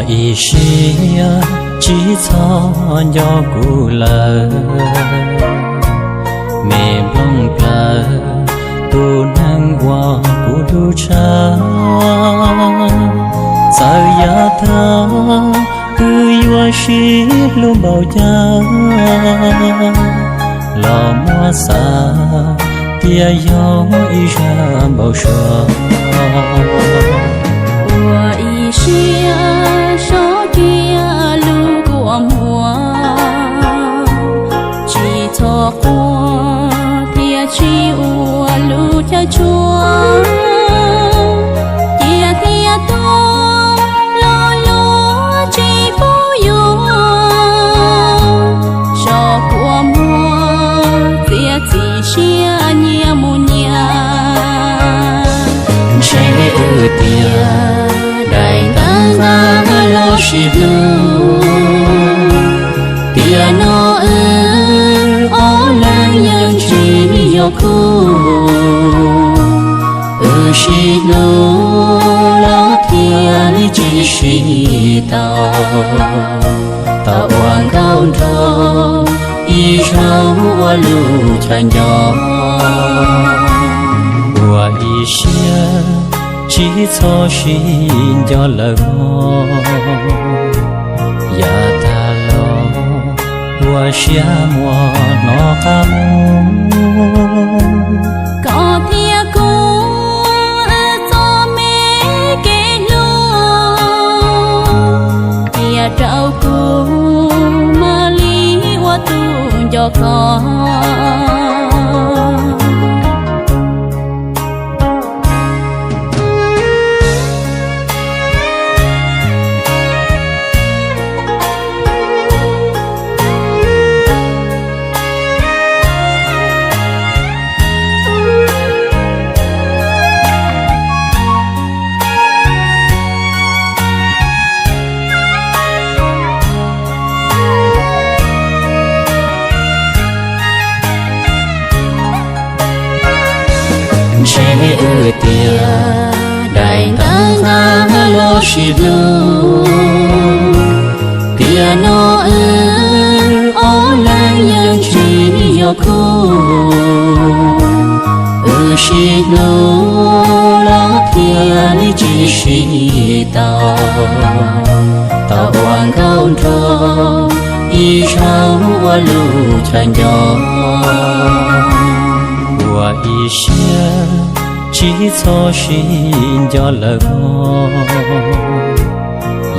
Ib siab tsis txhob nco kuv lawm, me nplooj plaws tus neeg uas kuv hlub tshaj. Txawm yav tag wb yuav sib hlub npaum cas, los muab xav tias yog ib zaj npau suav. Ua ib siab soj kiag lub kua muag, tsis txhob quaj thiaj tsis ua lub chaw tshua. Cia thiaj tuag los luag tsis pub yuav, zog kua muag txiav txim siab nyias mus nyias. Ntshe wb tias daim ntawv nqa los sib hlub, tiam no wb ob leeg yeej tsis yog khub. Wb sib hlub los thiaj li tsis sib tau, tau ua nkauj nraug ib zaug ua lub chaw nco. Ua ib siab tsis txhob sib nco lawm mog, yav tag los ua siab muaj hnov qab mus. Koj thiab kuv txoj me kev hlub, cia rau kuv mam li ua tus nco koj. Ntshe wb tias daim ntawv nqa los sib hlub, tiam no wb ob leeg yeej tsis yog khub. Wb sib hlub los thiaj li tsis sib tau, tau ua nkauj nraug ib zaug ua lub chaw nco. Ua ib siab tsis txhob sib nco lawm mog,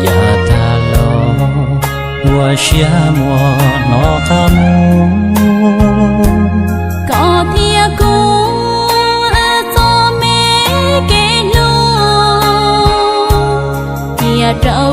yav tag los ua siab muaj hnov qab mus. Koj thiab kuv txoj me kev hlub, cia rau